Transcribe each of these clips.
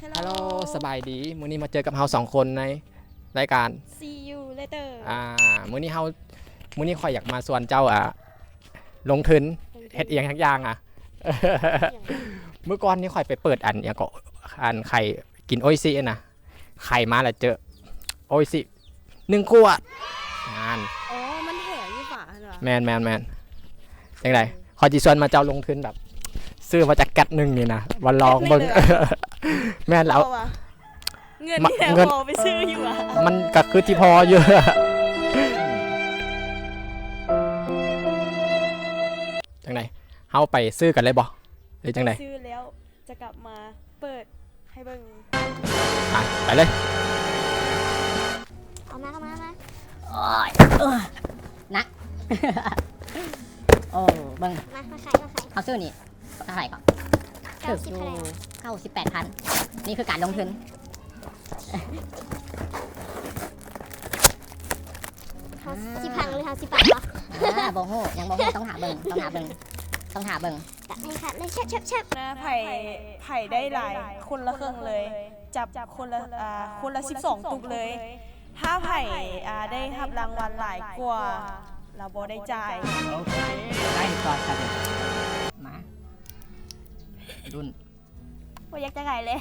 Hello ສະບາຍດີ ມື້ນີ້ມາເຈີກັບເຮົາສອງຄົນໃນລາຍການ See you later ອ່າ ມື້ນີ້ເຮົາ ມື້ນີ້ຂ້ອຍຢາກມາຊວນເຈົ້າ ອ່າ ລົງທຶນ ລົງທຶນ ເຮັດອີ່ຫຍັງສັກຢ່າງ ອ່າ ຫຍັງ? ມື້ກ່ອນນີ້ຂ້ອຍໄປເປີດອັນຫຍັງເກາະ ອັນໄຂ່ກິນໂອອິຊິນະ ໄຂ່ມາແລ້ວເຈີໂອອິຊິໜຶ່ງຂວດ ນັ້ນ ອໍ ມັນແຖມຢູ່ຝາຫັ້ນຫວາ? ແມ່ນໆໆ ຈັ່ງໃດ? ຂ້ອຍຊິຊວນມາເຈົ້າລົງທຶນແບບ ຊື້ມາຈັກແກັດໜຶ່ງນີ້ນະ ມາລອງເບິ່ງ ແກັດໜຶ່ງເລີຍ ແມ່ນແລ້ວ ເງິນ ເງິນ ພໍໄປຊື້ຢູ່ຫວາ? ມັນກະຄືຊິພໍຢູ່ ຈັ່ງໃດ? ເຮົາໄປຊື້ກັນເລີຍບໍ່ ຫຼືຈັ່ງໃດ? ຊື້ແລ້ວ ຈະກັບມາເປີດໃຫ້ເບິ່ງ ອ່ະ ໄປເລີຍ ເອົາມາ ເອົາມາ ເອົາມາ ໂອ້ຍ ເອີ ໜັກ ໂອ້ ເບິ່ງ ມາ ມາຂາຍ ມາຂາຍ ເຮົາຊື້ນີ້ເທົ່າໃດເກາະ? ເກົ້າສິບ ເທົ່າໃດຫວະ? ເກົ້າສິບແປດພັນ ນີ້ຄືການລົງທຶນ ເຮົາຊິພັງ ຫຼືເຮົາຊິປັກເນາະ? ອ່າ ບໍ່ຮູ້ ຍັງບໍ່ຮູ້ ຕ້ອງຖ້າເບິ່ງ ຕ້ອງຖ້າເບິ່ງ ຕ້ອງຖ້າເບິ່ງ ນີ້ຄ່ະ ເລີຍ ແຊບໆໆ ນະ ໃຜ ໃຜໄດ້ຫຼາຍ ຄົນລະເຄິ່ງເລີຍ ຈັບຄົນລະ ອ່າ ຄົນລະສິບສອງຕຸກເລີຍ ຖ້າໃຜ ອ່າ ໄດ້ຮັບລາງວັນຫຼາຍກວ່າ ລະບໍ່ໄດ້ຈ່າຍ ໂອເຄ ໄດ້ຕໍ່ກັນ ມາ ລຸ້ນ ບໍ່ຢາກຈະໄຫງເລີຍ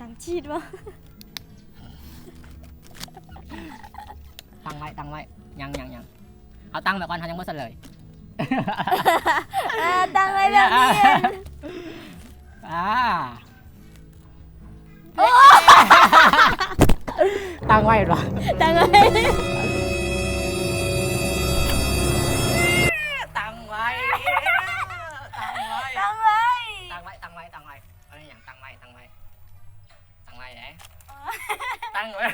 ຕັງຈີດບໍ່? ຕັ້ງໄວ້ ຕັ້ງໄວ້ ຍັງ ຍັງ ຍັງ ເອົາຕັ້ງໄວ້ກ່ອນ ເຮົາຍັງບໍ່ສະເຫຼີຍ ເອີ ຕັ້ງໄວ້ແບບນີ້ ອ່າ ໂອ້ ຕັ້ງໄວ້ແມ່ນບໍ່? ຕັ້ງໄວ້ ຕັ້ງໄວ້ ຕັ້ງໄວ້ ຕັ້ງໄວ້ ຕັ້ງໄວ້ ຕັ້ງໄວ້ ເອີ ຫຍັງ ຕັ້ງໄວ້ ຕັ້ງໄວ້ ຕັ້ງໄວ້ເດ້ ຕັ້ງໄວ້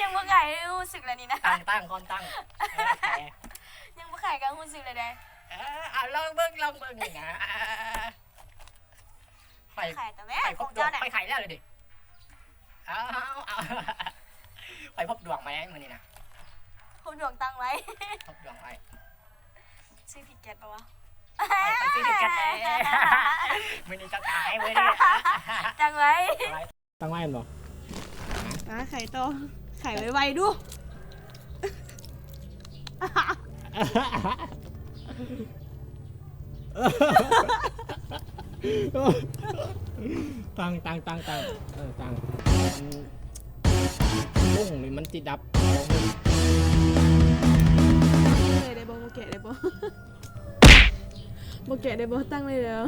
ຍັງບໍ່ຂາຍໃຫ້ຮູ້ສຶກເລີຍນີ້ນະ ຕັ້ງ ຕັ້ງກ່ອນ ຕັ້ງ ເອີ ຂາຍ ຍັງບໍ່ຂາຍກໍຮູ້ສຶກເລີຍເດ້ ເອີ ເອົາ ລອງເບິ່ງ ລອງເບິ່ງນີ້ນະ ໄປ ຂາຍຕະແວະ ໄປພົບດວງ ຂອງເຈົ້ານະ ໄປຂາຍແລ້ວເລີຍເດ້ ເອົາ ເອົາ ເອົາ ໄປພົບດວງມາໄດ້ມື້ນີ້ນະ ພົບດວງຕັ້ງໄວ້ ພົບດວງໄວ້ ຊື້ພິກແກັດບໍ່ວະ? ໄປ ໄປຊື້ພິກແກັດເດ້ ມື້ນີ້ຈະຕາຍເວີຍ ຕັ້ງໄວ້ ຕັ້ງໄວ້ແມ່ນບໍ່? ມາ ຂາຍຕໍ່ ຂາຍໄວໆດູ ຕັ້ງ ຕັ້ງ ຕັ້ງ ຕັ້ງ ເອີ ຕັ້ງ ໂອ້ ນີ້ມັນຊິດັບ ໄດ້ບໍ່? ບໍ່ແກະໄດ້ບໍ່? ບໍ່ແກະໄດ້ບໍ່? ຕັ້ງໄວ້ແລ້ວ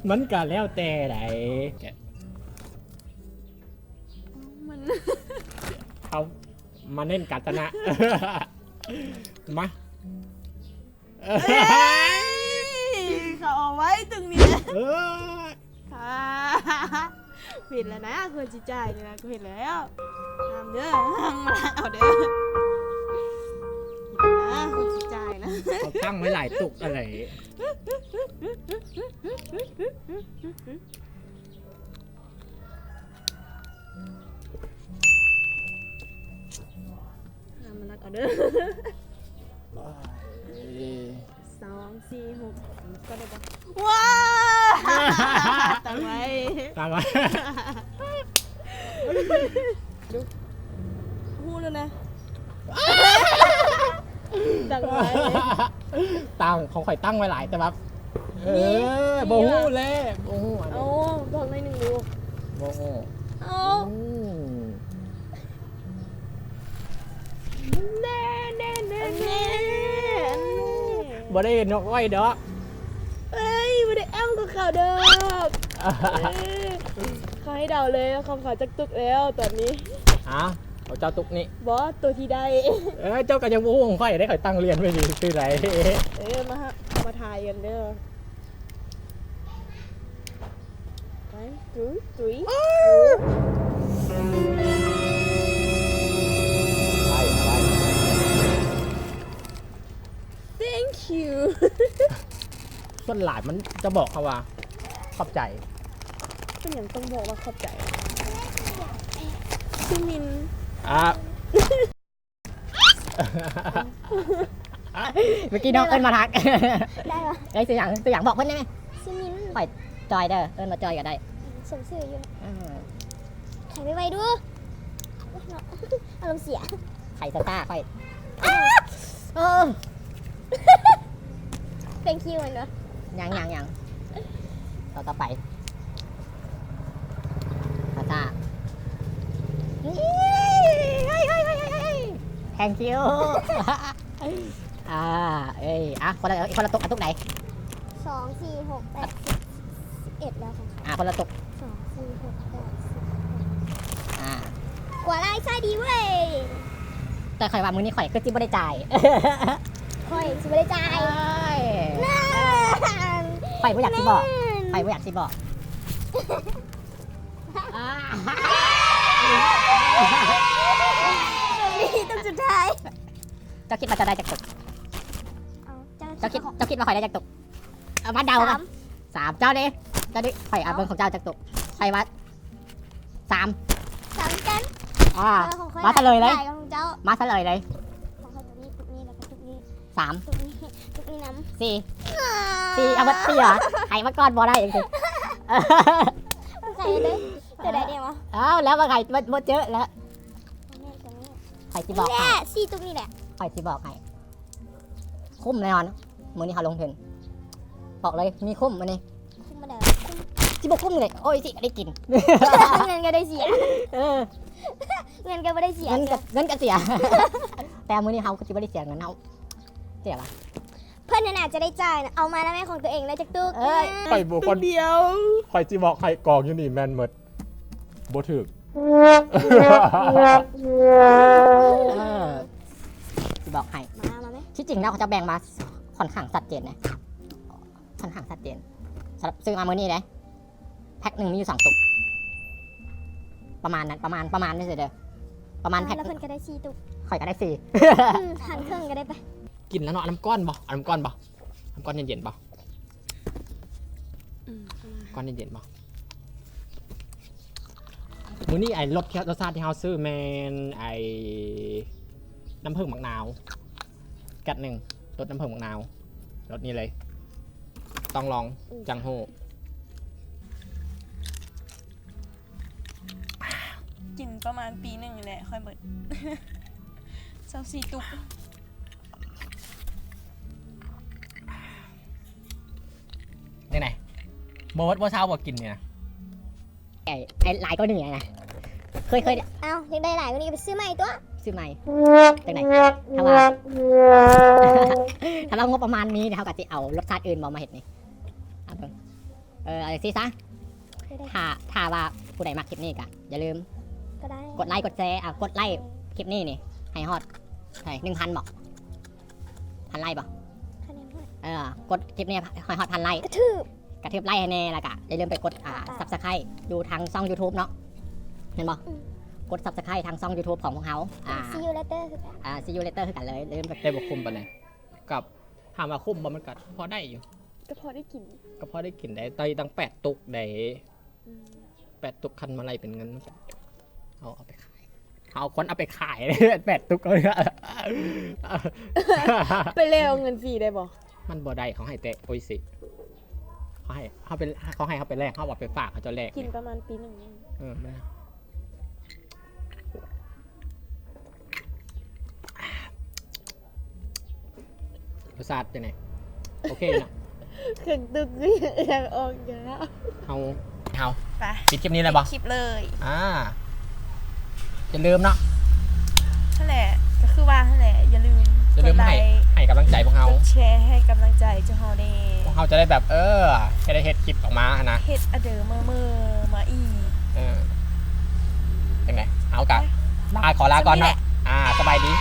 ມັນກະແລ້ວແຕ່ໃດ ແກະ ມັນ ເອົາ ມາເນັ້ນການຊະນະ ມາ ເອີຍ ເຂົາເອົາໄວ້ຕຶງນີ້ ເອີ ອ່າ ເຫັນແລ້ວນະ ຄົນຊິຈ່າຍນີ້ນະ ກູເຫັນແລ້ວ ຫ້າມເດີ ຫ້າມເອົາເດີ ນະ ຄົນຊິຈ່າຍນະ ເຂົາຕັ້ງໄວ້ຫຼາຍຕຸກອັນໃດ ມາລັກເອົາເດີ ສອງ ສີ່ ຫົກ ກໍໄດ້ບໍ່? ວ້າ ຕັ້ງໄວ້ ຕັ້ງໄວ້ ຮູ້ແລ້ວນະ ຕັ້ງໄວ້ ຕັ້ງ ຂອງຂ້ອຍຕັ້ງໄວ້ຫຼາຍ ແຕ່ວ່າ ເອີ ມີ ບໍ່ຮູ້ແຫຼະ ບໍ່ຮູ້ອັນນີ້ ເອົາ ບອກໜ້ອຍໜຶ່ງດູ ບໍ່ຮູ້ ເອົາ ອືມ ແນ່ ແນ່ ແນ່ ອັນນີ້ ແນ່ ອັນນີ້ ບໍ່ໄດ້ນອກອ້ອຍດອກ ເອີຍ ບໍ່ໄດ້ອ້າງກັບເຂົາດອກ ເອີ ເຂົາໃຫ້ເດົາເລີຍ ຂອງເຂົາຈັກຕຸກແລ້ວຕອນນີ້ ຮະ ຂອງເຈົ້າຕຸກນີ້ ບໍ່ ໂຕທີ່ໄດ້ ເອີ ເຈົ້າກໍຍັງບໍ່ຮູ້ຂອງຂ້ອຍເດ້ ຂ້ອຍຕັ້ງລຽນໄວ້ຊື່ໆໃດ ເອີ ມາ ມາທາຍກັນເດີ One, two, three, four. ໄປ ໄປ Thank you. ສ່ວນຫຼາຍມັນຈະບອກເຮົາວ່າ ຂອບໃຈ. ເປັນຫຍັງຕ້ອງບອກວ່າຂອບໃຈ? ຄືມິນ. ອ່າ. ເມື່ອກີ້ນ້ອງເອີ້ນມາທັກ ໄດ້ບໍ່? ເອີ້ຍ ຊື່ຫຍັງ? ຊື່ຫຍັງ? ບອກເພິ່ນໄດ້ໄໝ? ຊື່ມິນ. ຂ້ອຍຈອຍເດີ ເອີ້ນວ່າຈອຍກໍໄດ້. ສົມຊື່ຢູ່. ອືມ ໄຂໄວໆດູ. ອາລົມເສຍ. ໄຂຊ້າໆ ຂ້ອຍ. ໂອ້ thank you ແມ່ນບໍ່? ຍັງໆໆ ຕໍ່ ຕໍ່ໄປ ຊ້າໆ. thank you. ອ່າ ເອີຍ ອ່ະ ຄົນລະ ຄົນລະຕຸກ ອະ ຕຸກໃດ? ສອງ ສີ່ ຫົກ ແປດ ສິບ ສິບເອັດ ແລ້ວຂອງເຂົາ. ອ່າ ຄົນລະຕຸກ. ສອງ ສີ່ ຫົກ ແປດ ສິບ ສິບເອັດ. ອ່າ ກວ່າລາຍຊາຍດີເວີຍ. ແຕ່ຂ້ອຍວ່າມື້ນີ້ຂ້ອຍຄືຊິບໍ່ໄດ້ຈ່າຍ. ຂ້ອຍຊິບໍ່ໄດ້ຈ່າຍ. ໂອ້ຍ ນັ້ນ ຂ້ອຍບໍ່ຢາກຊິບອກ ແມ່ນ ຂ້ອຍບໍ່ຢາກຊິບອກ. ອ່າ ຕົວສຸດທ້າຍ. ເຈົ້າຄິດວ່າເຈົ້າໄດ້ຈັກຕຸກ? ເອົາ ເຈົ້າ ເຈົ້າຄິດ ເຈົ້າຄິດວ່າຂ້ອຍໄດ້ຈັກຕຸກ? ເອົາມາເດົາກັນ. ສາມ. ສາມ. ເຈົ້າເດ? ເຈົ້າເດ? ຂ້ອຍເອົາເບິ່ງຂອງເຈົ້າຈັກຕຸກ. ຂ້ອຍວ່າ ສາມ. ສາມຄືກັນ. ອ່າ ເອີ ຂອງຂ້ອຍ ມາສະເຫຼີຍເລີຍ ຂອງເຈົ້າ ມາສະເຫຼີຍເລີຍ. ຂອງຂ້ອຍຕຸກນີ້ ຕຸກນີ້ ແລ້ວກໍຕຸກນີ້. ສາມ. ຕຸກນີ້ ຕຸກນີ້ນຳ. ສີ່. ສີ່ ເອົາເບິດສີ່ຫວາ? ໃຫ້ມາກ່ອນບໍ່ໄດ້ຈັ່ງຊີ້. ໃສ່ເລີຍ ເຈົ້າໄດ້ແດ່ຫວາ? ເອົາແລ້ວວ່າໃຫ້ ບໍ່ເຈີແລ້ວ. ແມ່ນຕົວນີ້ ຂ້ອຍຊິບອກໃຫ້ ນີ້ແຫຼະ ສີ່ຕຸກນີ້ແຫຼະ. ຂ້ອຍຊິບອກໃຫ້ ຄຸ້ມແນ່ນອນ. ມື້ນີ້ເຮົາລົງທຶນ ບອກເລີຍ ມີຄຸ້ມມື້ນີ້. ຄຸ້ມບໍ່ໄດ້ ຄຸ້ມ ຊິບໍ່ຄຸ້ມເລີຍ. ໂອ້ຍ ຊິໄດ້ກິນ ເງິນກໍໄດ້ເສຍ. ເອີ ເງິນກໍບໍ່ໄດ້ເສຍ ເງິນກໍ ເງິນກໍເສຍ ແຕ່ມື້ນີ້ເຮົາກໍຊິບໍ່ໄດ້ເສຍເງິນ. ເຮົາເສຍຫວາ? ເພິ່ນນັ້ນອາດຈະໄດ້ຈ່າຍນະ. ເອົາມານະແມ່ ຂອງຕົວເອງໄດ້ຈັກຕຸກ? ເອີຍ ຂ້ອຍບໍ່ຄວນ ຕຸກດຽວ. ຂ້ອຍຊິບອກໃຫ້ ກອງຢູ່ນີ້ແມ່ນໝົດ. ບໍ່ຖືກ. ເອີ ຊິບອກໃຫ້ ມາ ມາແມະ. ທີ່ຈິງແລ້ວເຂົາເຈົ້າແບ່ງມາຂ້ອນຂ້າງຊັດເຈນນະ ຂ້ອນຂ້າງຊັດເຈນ. ສຳລັບຊື້ມາມື້ນີ້ເດ້ ແພັກໜຶ່ງມີຢູ່ສອງຕຸກ ປະມານນັ້ນ ປະມານ ປະມານນີ້ເດີ ປະມານແພັກ ແລ້ວເພິ່ນກໍໄດ້ສີ່ຕຸກ ຂ້ອຍກໍໄດ້ສີ່. ອືມ ຫັນເຄິ່ງກໍໄດ້ໄປ. ກິນແລ້ວເນາະ. ເອົານ້ຳກ້ອນບໍ່? ເອົານ້ຳກ້ອນບໍ່? ນ້ຳກ້ອນເຢັນໆບໍ່? ອືມ ກ້ອນເຢັນໆບໍ່? ມື້ນີ້ໄອ້ລົດ ລົດຊາດທີ່ເຮົາຊື້ແມ່ນໄອ້ນ້ຳເຜິ້ງໝາກນາວ ແກັດໜຶ່ງ ລົດນ້ຳເຜິ້ງໝາກນາວ ລົດນີ້ເລີຍ ຕ້ອງລອງ ອືມ ຈັ່ງຮູ້. ກິນປະມານປີໜຶ່ງນີ້ແຫຼະ ຄ່ອຍເບິດ ຊາວສີ່ຕຸກ. ຈັ່ງໃດ? ບໍ່ເບິດບໍ່ເຊົາບໍ່ກິນນີ້ນະ? ໄອ້ ໄອ້ຫຼາຍກວ່ານີ້ນະ ເຄີຍ ເຄີຍ. ເອົ້າ ຢາກໄດ້ຫຼາຍກວ່ານີ້ກໍໄປຊື້ໃໝ່ຕົວະ. ຊື້ໃໝ່ ຈັ່ງໃດ? ຖ້າວ່າ ຖ້າວ່າງົບປະມານມີ ເຮົາກໍຊິເອົາລົດຊາດອື່ນບໍ່ມາເຮັດນີ້ ເອົາເບິ່ງ. ເອີ ເອົາຈັ່ງຊີ້ຊະ ຖ້າ ຖ້າວ່າຜູ້ໃດມັກຄລິບນີ້ກໍຢ່າລືມ ກໍໄດ້ ກົດໄລ ກົດແຊ ອ່າ ກົດໄລຄລິບນີ້ນີ້ ໃຫ້ຮອດເທົ່າໃດ? ໜຶ່ງພັນບໍ? ພັນໄລບໍ? ຄັນຍັງຮອດ ເອີ ກົດຄລິບນີ້ໃຫ້ຮອດພັນໄລ ກະຖືບ ກະຖືບໄລໃຫ້ແນ່ ແລ້ວກະຢ່າລືມໄປກົດ ອ່າ Subscribe ຢູ່ທາງຊ່ອງ YouTube ເນາະ ແມ່ນບໍ່? ອືມ ກົດ Subscribe ທາງຊ່ອງ YouTube ຂອງພວກເຮົາ ອ່າ See you later ຄືກັນ ອ່າ See you later ຄືກັນເລີຍ ຢ່າລືມໄປ. ໄດ້ບໍ່ຄຸ້ມປານໃດ? ກັບ ຖາມວ່າຄຸ້ມບໍ່? ມັນກໍພໍໄດ້ຢູ່ ກໍພໍໄດ້ກິນ ກໍພໍໄດ້ກິນໄດ໋ ໄດ້ຕັ້ງແປດຕຸກໄດ໋. ອືມ ແປດຕຸກ ຄັນມາໄລ່ເປັນເງິນ ມັນກໍ ເຮົາເອົາໄປຂາຍ ເຮົາຄວນເອົາໄປຂາຍ ແປດຕຸກ ໄປແລກເອົາເງິນຟຣີໄດ້ບໍ່? ມັນບໍ່ໄດ້ ເຂົາໃຫ້ແຕ່ໂອອິຊິ ເຂົາໃຫ້ເຮົາໄປ ເຂົາໃຫ້ເຮົາໄປແລກ ເຮົາເອົາໄປຝາກເຂົາເຈົ້າແລກ. ກິນປະມານປີໜຶ່ງ. ເອີ ແມ່ນ. ລົດຊາດຈັ່ງໃດ? ໂອເຄຢູ່ເນາະ. ເຄື່ອງຕຸກຄືຍັງເອື້ອງອອກຢູ່ເນາະ. ເຮົາ ເຮົາ ໄປ ປິດຄລິບນີ້ແລ້ວບໍ່? ປິດຄລິບເລີຍ. ອ່າ ຢ່າລືມເນາະ ຫັ້ນແຫຼະ ກໍຄືວ່າຫັ້ນແຫຼະ ຢ່າລືມ ຢ່າລືມໃຫ້ ກົດໄລ ໃຫ້ກຳລັງໃຈພວກເຮົາ ກົດແຊ ໃຫ້ກຳລັງໃຈເຈົ້າເຮົາແດ່ ພວກເຮົາຈະໄດ້ແບບ ເອີ ຈະໄດ້ເຮັດຄລິບອອກມາຫັ້ນນະ ເຮັດອະເດີເມີໆ ມາອີກ. ເອີ ຈັ່ງໃດ? ເຮົາກະ ໄປ ລາ ຂໍລາກ່ອນເນາະ. ສ່ຳນີ້ແຫຼະ. ອ່າ ສະບາຍດີ.